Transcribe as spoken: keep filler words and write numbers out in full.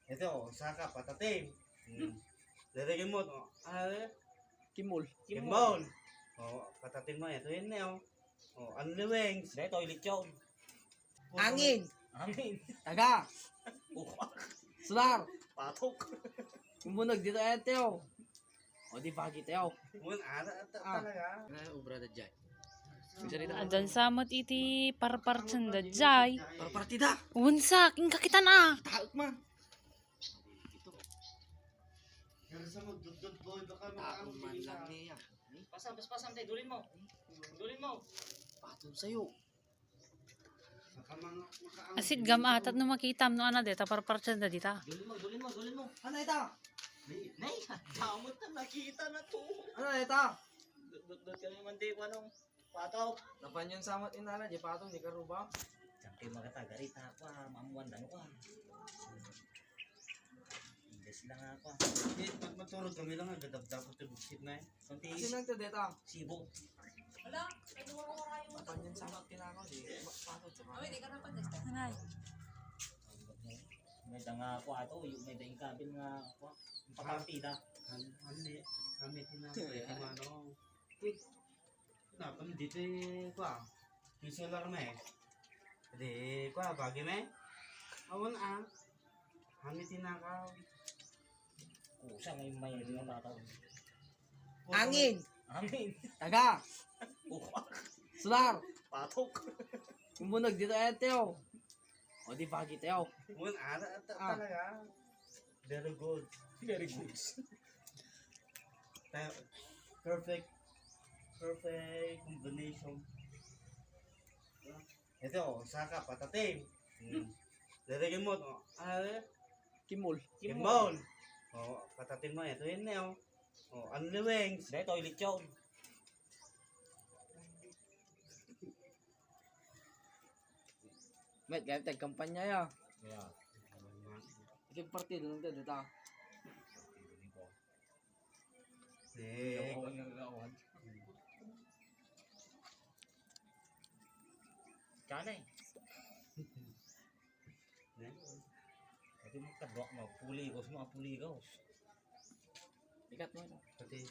Ito, o, saka, patatim. Hmm. Lalagyan mo, o, ah, Kimol. Kimol. O, patatim mo, ito yun, o. O, only wings. Dito, lechon. Angin. Angin. Taga. Ukak. Solar. Patok. Kumbunog dito, ito. O, di pagi tayo. Mun, ara, ta-, Ah. talaga. Ay, obra da jay. Adan sa met iti parpartian da jay. Parpartida. Unsa, ing kakitan a. Taot man. Pero sa magdudod, boy, baka Taon man lang niya. Pasam, pas-, pasam tayo, dulin mo. Dulin mo. Patong sa'yo. Asit gam atat no makitam no ana deta parpartian da dita. Dulin mo, dulin mo, dulin mo. Ano ita? Nay, nay, damot na nakita na to. Ano ita? Dot, dot, dot kami man di, anong, patong. Napanyan sa mat inala, di patong, di karuba. Sangkay makatagarita, kwa, mamuan, ano, kwa. Hindi sila nga, kwa. Hindi, mat-, maturog kami lang, agad-agad ko to buksit na eh. Kunti Kasi nang to deta. Sibo. Wala, kay mura-mura yung Napanyan sa mat kinakaw, di. Patong, di ba? Ay, di ka napanyan. Anay. May da nga ako ato, yung may da yung kabil nga ako. Yung papartida. Kami, kami, kami tinapay, ano. Napan dito eh, kwa. Yung solar na eh. Di, kwa, bagi me. Awan ah. Kami tinakaw. Kusang yung may mga tao. Angin. Angin. Taga. Ukak. Solar. Patok. Kumbunog dito, ito. O, di pagi tayo. Mun, ara, ta-, Ah. talaga. Very good. Very good. Ta-, perfect. Perfect combination. Ito, o, saka, patatim. Hmm. Lalagyan mo, o, ah, Kimol. Kimol. O, patatim mo, ito yun, o. O, only wings. Dito, lechon. Met, kaya tagkampanya ya. Yeah. Ito yung partido ng dito. Eh. Yawan nga rawan. Kanay. Pwede mo kadwak mo, puligos mo, puligos. Ikat mo ito. Pati